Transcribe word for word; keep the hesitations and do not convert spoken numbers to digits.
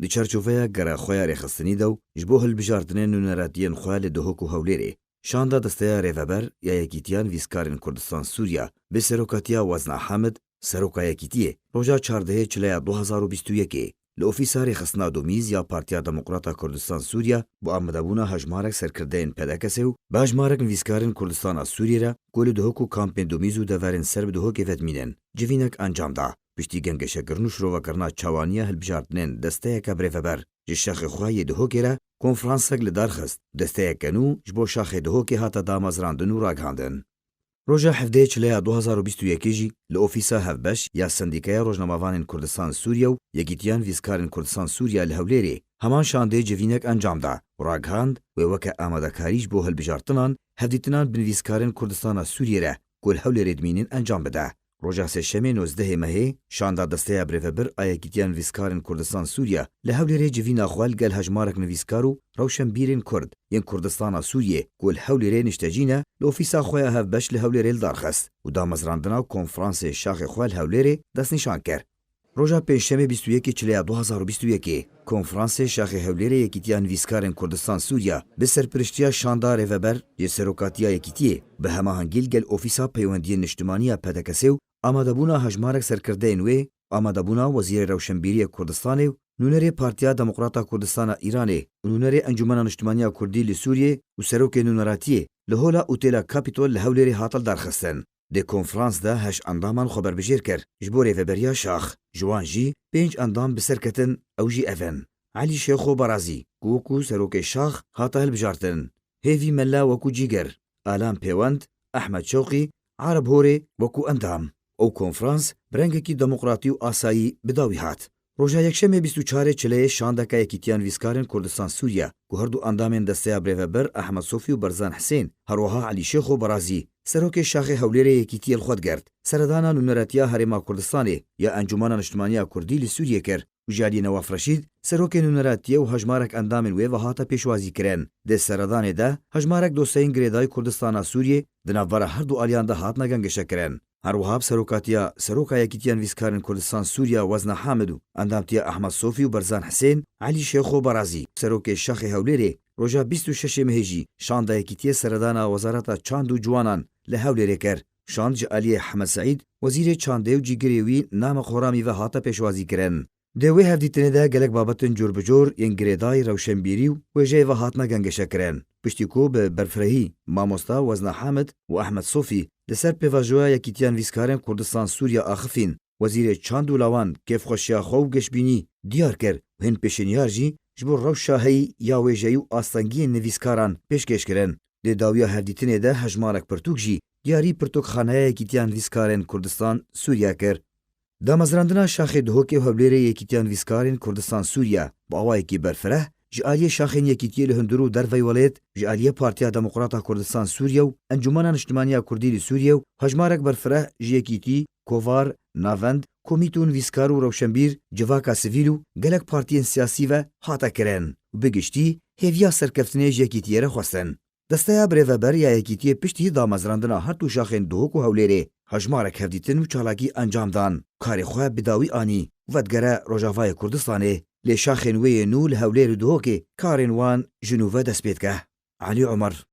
Di çarçoveya gera xwe ya rêxistinî de û ji bo hilbijartinên nûneratiyên xwe li Duhok û Hewlêrê, şanda Desteya Rêveber ya Yekîtiya Nivîskarên Kurdistan Sûriya bi serokatiya Wezna Hamid, seroka Yekîtiyê, roja çardehê Çileya du hazar û bîst û yekê li ofîsa rêxistina Domîz ya Partiya Demokrata Kurdistan Sûriya bo amadebûna hejmarek serkirdeyên P D K S û bi hejmarek nivîskarên Kurdistana Sûriyê re ku li Duhok û kampên Domîz û deverên ser bi Duhokê ve dimînin, civînek encam da. Piştî gengeşekirin û şirovekirina çawaniya hilbijartinên desteyeke birêveber ji şaxê xwe yê Duhokê re konferansek li dar xist. Desteyeke nû ji bo şaxê Duhokê hate damezrandin û ragihandin. Roja hevdehê Çileya du hazar û bîst û yekê jî li ofîsa hevbeş ya Sendîkaya Rojnamevanên Kurdistan Sûriye û Yekîtiya Nivîskarên Kurdistan Sûriye li Hewlêrê heman şandê civînek encam da û ragihand wê weke amadekarî ji bo hilbijartinan hevdîtinan bi nivîskarên Kurdistana Sûriyê re ku li Hewlêrê dimînin encam bide. Roja sêşemê nozdehê mehê, şanda Desteya Birêvebir a Yekîtiya Nivîskarên Kurdistan Sûriye li Hewlêrê civîna xwe li gel hejmarek nivîskar û rewşenbîrên Kurd yên Kurdistana Sûriyê ku li Hewlêrê niştecî ne, li ofîsa xwe ya hevbeş li Hewlêrê li dar xist û damezrandina konferansê şaxê xwe li Hewlêrê destnîşan kir. Roja pêncşemê bîst û yekê Çileya du hazar û bîst û yekê, konferansê şaxê Hewlêrê Yekîtiya Nivîskarên Kurdistan Sûriya bi serpiriştiya şanda rêveber yê serokatiya Yekîtiyê bi hemahengî li gel ofîsa peywendiyên niştimanî ya P D K S û amadebûna hejmarek serkirdeyên wê, amadebûna Wezîrê Rewşenbîriyê Kurdistanê û nûnerê Partiya Demokrata Kurdistana Îranê û nûnerê Encûmena Niştimanî ya Kurdî li Sûriyê û serokê nûneratiyê li Hola Otêla Capitol li Hewlêrê hate lidarxistin. Di konferans de heşt endaman xwe berbijêr kir ji bo rêveberiya şax. Ji wan jî pênc endam bi ser ketin, ew jî ev in: Elî Şêxo Barazî, ku wekû serokê şax hate hilbijartin, Hêvî Mela wekû cîgir, Alan Pêwend, Ehmed Şewqî, Arab Horê wekû endam. Ew konferans bi rengekî demokratî û asayî bi dawî hat. Roja yekşemê bîst û çarê Çileyê şandeke Yekîtiya Nivîskarên Kurdistan Sûriye ku her du endamên Desteya Birêvebir Ehmed Sofî û Berzan Hisên, her wiha Elî Şêxo Barazî, serokê şaxê Hewlêrê Yekîtiyê li xwe digirt, seredana nûneratiya Herêma Kurdistanê ya Encûmena Niştimanî ya Kurdî li Sûriyê kir û ji aliyê Newaf Reşîd, serokê nûneratiyê û hejmarek endamên wê ve hate pêşwazîkirin. Di seredanê de hejmarek dosteyên girêdayî Kurdistana Sûriyê di navbera her du aliyan de hatine gengeşekirin. Her wiha bi serokatiya Seroka Yekîtiya Nivîskarên Kurdistan Sûriya Wezna Hamid û endamtiya Ehmed Sofî û Berzan Hisên, Elî Şêxo Barazî, serokê şaxê Hewlêrê, roja bîst û şeşê mehê jî şanda Yekîtiyê seredana Wezareta Çand û Ciwanan li Hewlêrê kir. Şand ji aliyê Hemed Seîd, Wezîrê Çandê û cîgirê wî Nameq Horamî ve hate pêşwazîkirin. Di wê hevdîtinê de gelek babetên cor bi cor yên girêdayî rewşenbîrî û wêjeyê ve hatine gengeşekirin. Piştî ku bi berfirehî mamosta Wezna Hamid û Ehmed Sofî li ser pêvajoya Yekîtiya Nivîskarên Kurdistan Sûriya axifîn, Wezîrê Çand û Lawan kêfxweşiya xwe û geşbînî diyar kir û hin pêşinyar jî ji bo rewşa heyî ya wêjeyî û astengiyên nivîskaran pêşkêş kirin. Di dawiya hevdîtinê de hejmarek pirtûk jî diyarî pirtûkxaneya Yekîtiya Nivîskarên Kurdistan Sûriya kir. Damezrandina şaxê Duhokê û Hewlêrê Yekîtiya Nivîskarên Kurdistan Sûriya bi awayekî berfireh ji aliyê şaxên Yekîtiyê li hundir û dervey welêt, ji aliyê Partiya Demokrata Kurdistan Sûriye û Encûmena Niştimanî ya Kurdî li Sûriye û hejmarek berfireh ji Yekîtî, Kovar, Navend, Komîte û Nivîskar û Rewşenbîr, Civaka Sivîl û gelek partiyên siyasî ve hate kirin û bi giştî hêviya serkeftinê ji Yekîtiyê re xwestin. Desteya Birêveber ya Yekîtiyê piştî damezrandina her du şaxên Duhok û Hewlêrê hejmarek hevdîtin û çalakî encam dan. Karê xwe bi dawî anî û vedigere Rojavayê Kurdistanê. Lê şaxên wê yê nû li Hewlêr û Duhokê karên wan ji nû ve dest pê dike. Elî Omer.